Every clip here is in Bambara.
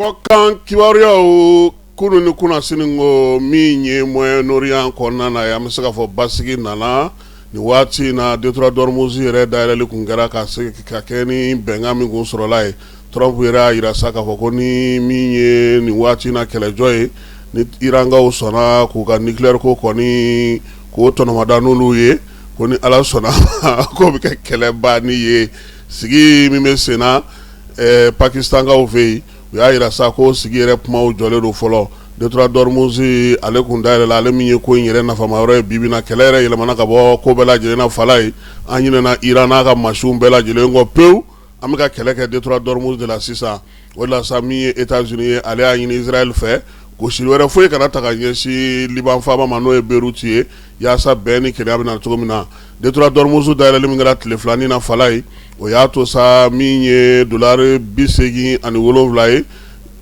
Kɔkan kibaruyaw kunun ni kunnasini ko min ye Moyen-Orient kɔnɔna na ye, an bɛ se k'a fɔ basigi nana nin waati in na. Détroit d'Ormuz yɛrɛ dayɛlɛli kun kɛra ka se ka kɛ ni bɛnkan min kun sɔrɔla ye. Trump yɛrɛ y'a jira sa k'a fɔ ko ni min ye nin waati in na kɛlɛjɔ ye, ni Irankaw sɔnna k'u ka nucléaire ko kɔni k'o tɔnɔmada n'olu ye, ko ni Ala sɔnna k'o bɛ kɛ kɛlɛ banni ye. Sigi min bɛ senna Pakistankaw fɛ yen, u y'a jira sa ko sigi yɛrɛ kumaw jɔlen don fɔlɔ. Détroit d'Ormuz ale kun dayɛlɛla, ale min ye ko in yɛrɛ nafama yɔrɔ ye. Bi bi in na, kɛlɛ yɛrɛ yɛlɛmana ka bɔ ko bɛɛ lajɛlen na fala ye. An ɲinɛna Iran n'a ka masiw bɛɛ lajɛlen kɔ pewu, an bɛ ka kɛlɛ kɛ détroit d'Ormuz de la sisan. O de la sa, min ye États-Unis ye, ale y'a ɲini Israël fɛ gosili wɛrɛ foyi kana ta ka ɲɛsin Liban faaba ma, n'o ye Beyrouth ye, yaasa bɛn ni kelenya bɛ na cogo min na. Détroit d'Ormuz dayɛlɛli min kɛra tile filanin na fala ye, o y'a to sa min ye dolari 87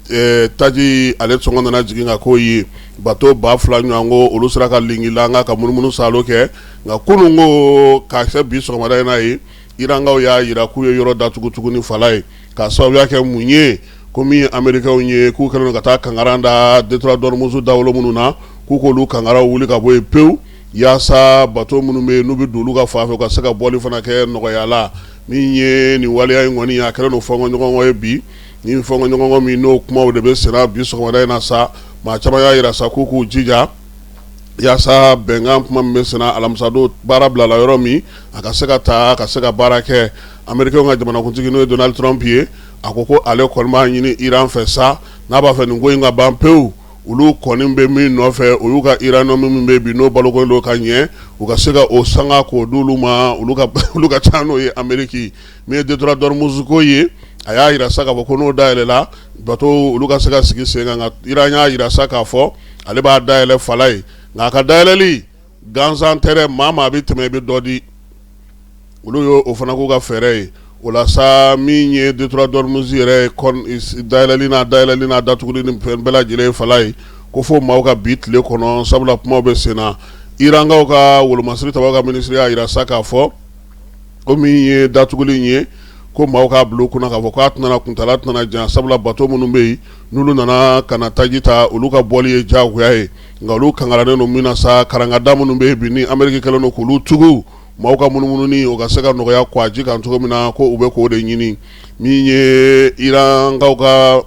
ye, taji ale sɔngɔ nana jigin ka k'o ye. Bato 2000 ɲɔgɔn ko olu sera ka lingilanga ka munumunu saalo kɛ. Nka kunun ko ka se bi sɔgɔmada in na ye, Irankaw y'a jira k'u ye yɔrɔ datugu tuguni fala ye, k'a sababuya kɛ mun ye? Ko min ye Américains ye, k'u kɛlen don ka taa kankaran da détroit d'Ormuz dawolo minnu na, k'u k'olu kankaraw wuli ka bɔ yen pewu, yaasa bato minnu bɛ yen n'u bɛ don olu ka fan fɛ, u ka se ka bɔli fana kɛ nɔgɔya la. Min ye nin waleya in kɔni, a kɛlen don fɔnkɔɲɔgɔnkɔ ye bi. Ni fɔnkɔɲɔgɔnkɔ min n'o kumaw de bɛ senna bi sɔgɔmada in na sa, maa caman y'a jira sa k'u k'u jija yaasa bɛnkan kuma min bɛ senna alamisadon, baara bilala yɔrɔ min, a ka se ka taa ka se ka baara kɛ. Américain ka jamanakuntigi, n'o ye Donald Trump ye, a ko ko ale kɔni b'a ɲini Iran fɛ sa, n'a b'a fɛ nin ko in ka ban pewu, olu kɔni bɛ min nɔfɛ, o y'u ka uranium min bɛ bi n'o baloko don ka ɲɛ, u ka se ka o sanga k'o d'olu ma, olu ka ca n'o ye. Amérique min ye détroit d'Ormuz ko ye, a y'a jira sa k'a fɔ ko n'o dayɛlɛla, bato olu ka se ka sigi sen kan. Nka Iran y'a jira sa k'a fɔ ale b'a dayɛlɛ fala ye, nka a ka dayɛlɛli gansan tɛ dɛ, maa maa bɛ tɛmɛ i bɛ dɔ di. Olu y' o fana k'u ka fɛɛrɛ ye. O la sa, min ye détroit d'Ormuz yɛrɛ dayɛlɛli n'a dayɛlɛli n'a datuguli ni fɛn bɛɛ lajɛlen fala ye, ko fo maaw ka bi tile kɔnɔ, sabula kumaw bɛ sen na. Irankaw ka wolomasiri tabaw ka minisiri y'a jira sa k'a fɔ ko min ye datuguli in ye, ko maaw k'a bila u kunna k'a fɔ k'a tɛna kuntaala tɛna jan, sabula bato minnu bɛ yen n'olu nana ka na taji ta, olu ka bɔli ye diyagoya ye. Nka olu kangaranen don min na sa, karangada minnu bɛ yen bi ni Amérique kɛlen don k'olu tugu, maaw ka munumununi o ka se ka nɔgɔya kɔgɔji kan cogo min na, ko u bɛ k'o de ɲini. Min ye Irankaw ka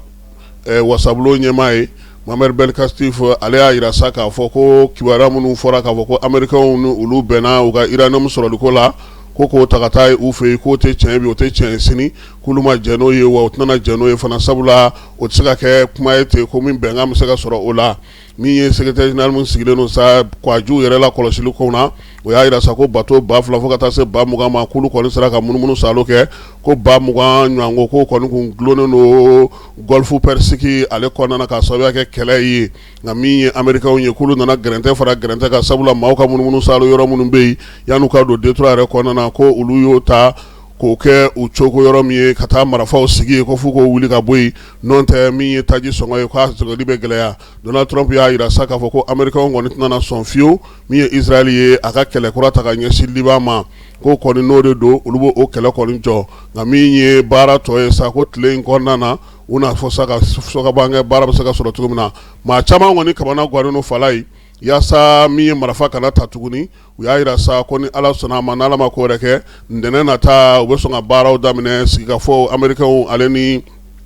wasabulon ɲɛmaa ye, Mohamed Belkacem, ale y'a jira sa k'a fɔ ko kibaruya minnu fɔra k'a fɔ ko Américains ni olu bɛnna u ka uranium sɔrɔliko la, ko k'o ta ka taa u fɛ yen, k'o tɛ tiɲɛ bi, o tɛ tiɲɛ sini, k'olu ma jɛn n'o ye, wa u tɛna jɛn n'o ye fana, sabula o tɛ se ka kɛ kuma ye ten ko min bɛnkan bɛ se ka sɔrɔ o la. Min ye secrétaire général min sigilen don sa kɔgɔjiw yɛrɛ la kɔlɔsili ko na, o y'a jira sa ko bato 2000 fo ka taa se 20,000 ma, k'olu kɔni sera ka munumunu saalo kɛ, ko 20,000 ɲɔgɔn ko kɔni kun dulonnen don golfe Persique ale kɔnɔna na, k'a sababuya kɛ kɛlɛ ye. Nka min ye Américains ye, k'olu nana gɛrɛntɛ fara gɛrɛntɛ kan, sabula maaw ka munumunu saalo yɔrɔ minnu bɛ yen yan'u ka don détroit yɛrɛ kɔnɔna na, ko olu y'o ta k'o kɛ u coko yɔrɔ min ye ka taa marifaw sigi yen, ko f'u k'o wuli ka bɔ yen, n'o tɛ min ye taji sɔngɔ ye, k'a sɔngɔli bɛ gɛlɛya. Donald Trump y'a jira sa k'a fɔ ko Américains kɔni tɛna sɔn fiyewu min ye Israël ye a ka kɛlɛ kura ta ka ɲɛsin Liban ma, ko kɔni n'o de don, olu b'o kɛlɛ kɔni jɔ. Nka min ye baara tɔ ye sa, ko tile in kɔnɔna na, u n'a fɔ sa ka sɔkaban baara bɛ se ka sɔrɔ cogo min na. Maa caman kɔni kamana gannen don fala ye, yaasa min ye marifa kana ta tuguni. U y'a jira sa ko ni Ala sɔnna a ma, n'Ala ma ko wɛrɛ kɛ, ntɛnɛn nata u bɛ sɔn ka baaraw daminɛ, sigikafɔ Américains ale ni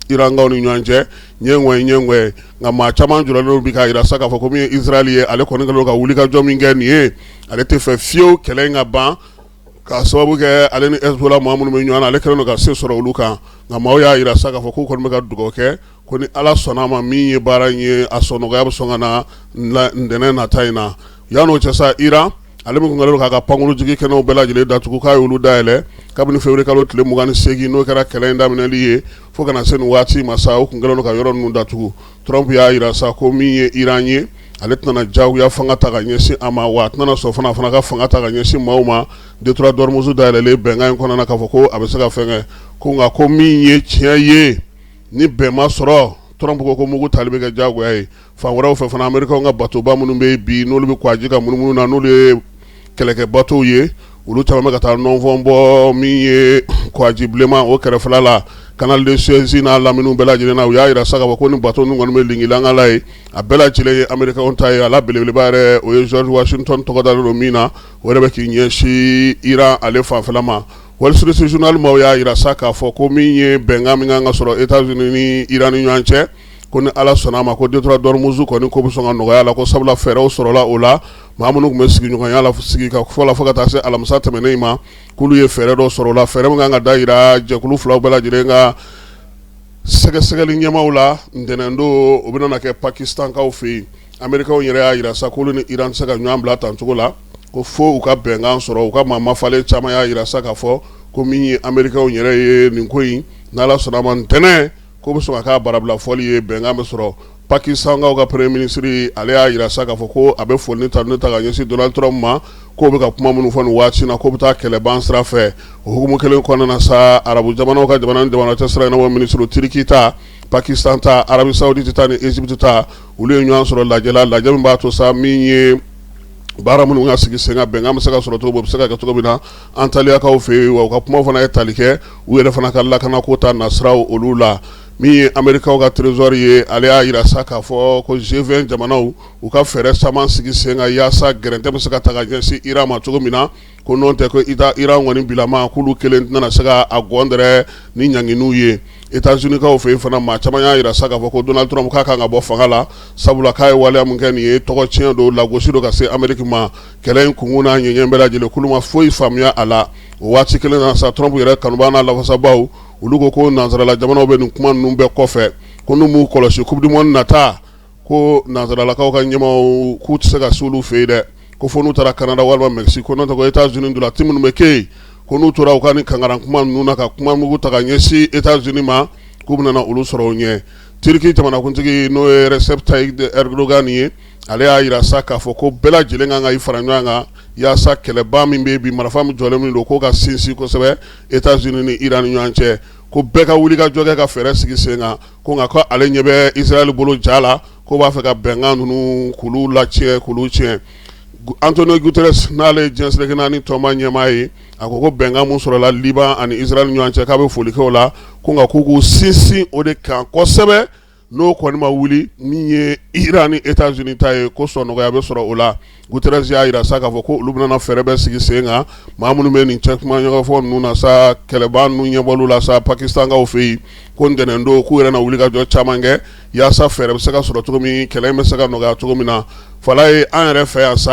Irankaw ni ɲɔgɔn cɛ, ɲɛŋɛ ɲɛŋɛ. Nka maa caman jɔrɔlen bi k'a jira sa k'a fɔ ko min ye Israël ye, ale kɔni kɛlen don ka wulikajɔ min kɛ nin ye, ale tɛ fɛ fiyewu kɛlɛ in ka ban, k'a sababu kɛ ale ni Hezbollah maa minnu bɛ ɲɔgɔn na, ale kɛlen don ka se sɔrɔ olu kan. Nka maaw y'a jira sa k'a fɔ k'u kɔni bɛ ka dugawu kɛ ko ni Ala sɔnna a ma, min ye baara in ye, a sɔn nɔgɔya bɛ sɔn ka na ntɛnɛn nata in na. Yan'o cɛ sa, Iran ale min tun kɛlen don k'a ka pankurunjigi kɛnɛw bɛɛ lajɛlen datugu, k'a y'olu dayɛlɛ kabini février kalo tile 28, n'o kɛra kɛlɛ in daminɛli ye, fo ka na se nin waati ma sa, u tun kɛlen don ka yɔrɔ ninnu datugu. Trump y'a jira sa ko min ye Iran ye, ale tɛna diyagoya fanga ta ka ɲɛsin a ma, wa a tɛna sɔn fana a fana ka fanga ta ka ɲɛsin maaw ma. Détroit d'Ormuz dayɛlɛlen bɛnkan in kɔnɔna na, k'a fɔ ko a bɛ se ka fɛn kɛ ko, nka ko min ye tiɲɛ ye, ni bɛn ma sɔrɔ, Trump ko ko mugu tali bɛ kɛ diyagoya ye. Fan wɛrɛw fɛ fana, Américains ka batoba minnu bɛ bi n'olu bɛ kɔgɔji kan munumunu na, n'olu ye kɛlɛkɛ batow ye, olu caman bɛ ka taa nɔnfɔn bɔ min ye kɔgɔji bilenman o kɛrɛfɛla la. Canal de Suez n'a laminiw bɛɛ lajɛlen na. U y'a jira sa k'a fɔ ko ni bateau ninnu kɔni bɛ lingilanga la ye, a bɛɛ lajɛlen ye Américains ta ye. A la belebeleba yɛrɛ, o ye George Washington tɔgɔ dalen don min na, o yɛrɛ bɛ k'i ɲɛsin Iran ale fanfɛla ma. Wall Street Journal maaw y'a jira sa k'a fɔ ko min ye bɛnkan min kan ka sɔrɔ États-Unis ni Iran ni ɲɔgɔn cɛ, ko ni Ala sɔnna a ma, ko détroit d'Ormuz kɔni ko bɛ sɔn ka nɔgɔya la, ko sabula fɛɛrɛw sɔrɔla o la. Maa minnu tun bɛ sigiɲɔgɔnya la sigi ka fɔ la fo ka taa se alamisa tɛmɛnen in ma, k'olu ye fɛɛrɛ dɔ sɔrɔ o la, fɛɛrɛ min kan ka da jira jɛkulu filaw bɛɛ lajɛlen ka sɛgɛsɛgɛli ɲɛmaaw la ntɛnɛn don. O bɛna kɛ Pakistankaw fɛ yen. Amerikaw yɛrɛ y'a jira sa k'olu ni Iran tɛ se ka ɲɔgɔn bila tan cogo la, ko fo u ka bɛnkan sɔrɔ. U ka maa mafalen caman y'a jira sa k'a fɔ ko min ye Amerikaw yɛrɛ ye nin ko in, n'Ala sɔnna a ma, ntɛnɛn ko bɛ sɔn ka k'a barabila fɔli ye, bɛnkan bɛ sɔrɔ. Pakistankaw ka premier ministre, ale y'a jira sa k'a fɔ ko a bɛ foli ni tanuni ta ka ɲɛsin Donald Trump ma, k'o bɛ ka kuma minnu fɔ nin waati in na, k'o bɛ taa kɛlɛban sira fɛ. O hukumu kelen kɔnɔna na sa, arabu jamanaw ka jamana ni jamana cɛ sira ɲɛnabɔ minisiriw, Turquie ta, Pakistan ta, Arabie Saoudite ta ni Égypte ta, olu ye ɲɔgɔn sɔrɔ lajɛ la, lajɛ min b'a to sa min ye baara minnu ka sigi sen kan, bɛnkan bɛ se ka sɔrɔ cogo, o bɛ se ka kɛ cogo min na Antaliyakaw fɛ yen. Wa u ka kuma fana ye tali kɛ u yɛrɛ fana ka lakanako ta nasiraw olu la. Min ye Amerikaw ka trésor ye, ale y'a jira sa k'a fɔ ko G20 jamanaw, u ka fɛɛrɛ caman sigi sen kan yaasa gɛrɛntɛ bɛ se ka ta ka ɲɛsin Iran ma cogo min na, ko n'o tɛ ko Iran kɔni bilama, k'olu kelen tɛna se ka a gɔn ni ɲanginiw ye. États-Unis-kaw fɛ yen fana, maa caman y'a jira sa k'a fɔ ko Donald Trump k'a kan ka bɔ fanga la, sabula k'a ye waleya min kɛ nin ye, tɔgɔ tiɲɛ don, lagosi don ka se Ameriki ma. Kɛlɛ in kunkun n'a ɲɛɲɛ bɛɛ lajɛlen, k'olu ma foyi faamuya a la. O waati kelen na sa, Trump yɛrɛ kanubaa n'a lafasabaaw, olu ko ko nansarala jamanaw bɛ nin kuma ninnu bɛɛ kɔfɛ, ko n'u m'u kɔlɔsi, coupe du monde nata, ko nansaralakaw ka ɲɛmaaw k'u tɛ se ka s'olu fɛ yen dɛ, ko fo n'u taara Canada walima Mexique, ko n'o tɛ ko États-Unis ntolati minnu bɛ kɛ yen, ko n'u tora u ka nin kankaran kuma ninnu na, ka kuma mugu ta ka ɲɛsin États-Unis ma, k'u bɛna olu sɔrɔ o ɲɛ. Turquie jamanakuntigi, n'o ye Recep Tayyip Erdogan ye, ale y'a jira sa k'a fɔ ko bɛɛ lajɛlen kan ka i fara ɲɔgɔn kan yaasa kɛlɛba min bɛ bi, marifa min jɔlen min don, k'o ka sinsin kosɛbɛ États-Unis ni Iran ni ɲɔgɔn cɛ, ko bɛɛ ka wuli ka jɔ kɛ ka fɛɛrɛ sigi sen kan, ko nka ko ale ɲɛ bɛ Israël bolo ja la, ko b'a fɛ ka bɛnkan ninnu k'olu latiɲɛ, k'olu tiɲɛ. Antonio Guterres, n'ale ye diɲɛ seleke naani tɔnba ɲɛmaa ye, a ko ko bɛnkan min sɔrɔla Liban ani Israël ɲɔgɔn cɛ, k'a bɛ foli kɛ o la, ko nka k'u k'u sinsin o de kan kosɛbɛ. N'o kɔni ma wuli, min ye Iran ni États-Unis ta ye, ko sɔn nɔgɔya bɛ sɔrɔ o la. Guterres y'a jira sa k'a fɔ ko olu bɛna fɛɛrɛ bɛɛ sigi sen kan. Maa minnu bɛ nin cɛ kuma ɲɔgɔnfɔ ninnu na sa, kɛlɛba ninnu ɲɛbɔliw la sa Pakistankaw fɛ yen, ko ntɛnɛn don k'u yɛrɛ na wuli ka jɔ caman kɛ yaasa fɛɛrɛ bɛ se ka sɔrɔ cogo min, kɛlɛ in bɛ se ka nɔgɔya cogo min na. Fala ye an yɛrɛ fɛ yan sa.